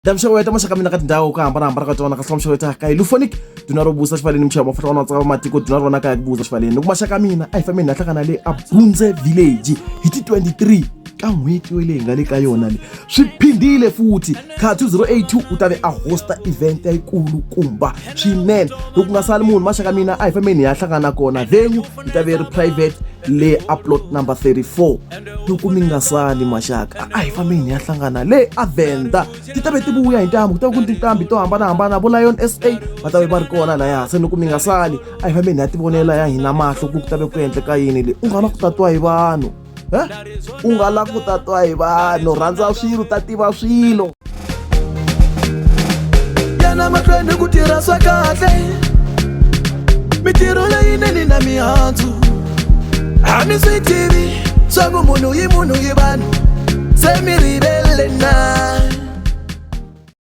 Damxeweta maxaka mina ka tindhawu ku hambanahambana ka tona ka hlamuxeweta ka Ilufonic duna ro busa xivaleni mixava mafurha wa tsaka matiko duna rona kaya ku busa xivaleni loko maxaka mina a hi fambeni hi hlangana le Abunze Village hi ti 23 ka n'hweti yo leyi nga le ka yona le swi phindile futhi kha 2082 u ta ve a hosta event yikulu kumba swinene loko ku nga sali munhu maxaka mina a hi fambeni hi ya hlangana kona venue yi ta ve ri private le a plot number 34 loko mi nga sali maxaka a hi fambeni hi ya hlangana le a Venda ti ta ve ti vuya hi ntambu ku ta va ku ri tinqambi to hambanahambana vo Lion SA va ta ve va ri kona laya se loko mi nga sali a hi fambeni hi ya tivonela ya hina mahlo ku ku ta ve ku endleka yini le u nga la ku tatiwa hi vanhu e u nga la ku tatiwa hi vanhu rhandza swilo ta tiva swilo Yana mahlweni ku tirha swa kahle mitirho leyinene na mihandzu a mi swi tivi swa ku munhu yi munhu yi vanhu se mi rivele na.